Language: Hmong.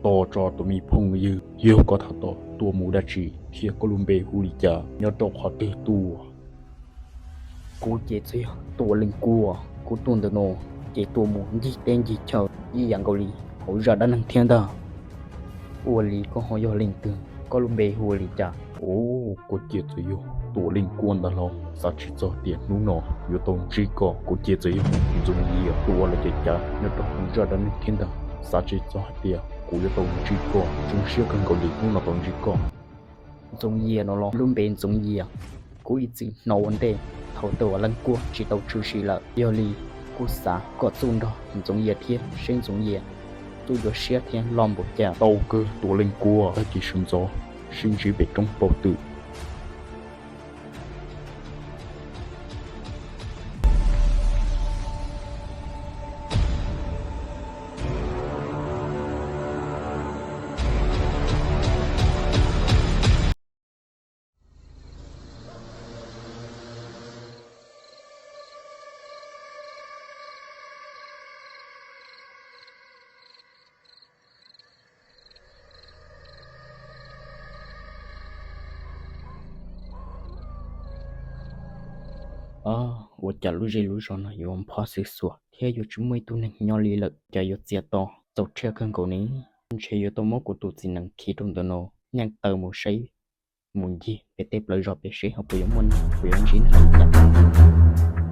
Tos tso tus me phooj ywg, yog koj tham tau tuaj mus dab tsi thiab koj lub npe hu li cas, nyob rau qhov twg tuaj? Kuv ces txawm yog Tuam Leej Kuab, kuv tuaj ntawm no ces tuaj mus ncig teb ncig chaw ib yam nkaus li hauv zaj dab neeg thiab ntag. Ua li koj ho yog leej twg, koj lub npe hu ua li cas? Ub, kuv ces txawm yog Tuam Leej Kuab ntag los xav tsis txog tias hnub no yuav tau ntsib koj. Kuv ces txawm yog Ntxoov Yias tus ua lawv cov cav nyob rau hauv zaj dab neeg thiab ntag, xav tsis txog hais tias kuv yuav tau ntsib koj. Zoo siab kawg nkaus li hnub no tau ntsib koj. Ntxoov Yias no los? Lub npe Ntxoov Yias kuv ib txwm hnov ua ntej thaum twg uas Leej Kuab tsis tau tshwm sim lawm. Yog li kuv xav kom txuj nrog Ntxoov Yias thiab seb Ntxoov Yias txuj yuav siab thiab loj npaum cas. Tau kawg Tuam Leej Kuab, tag kis sawv ntxov sib ntsib pem roob Pau Twm. Ua cas lub zej lub zos no yuav npho xwb xuas thiab yuav tsis muaj ib tug neeg nyob li lawm, cas yuav txias to txaus rhiab kawg nkaus ne? Ntshe yuav tau muab kuv tus txiv nees khi rau ntawm no, yeej taw mus saib mus ncig pem tej plawv zos pem seb ho puas yuav muaj neeg, puas yuav ntsib neeg li cas.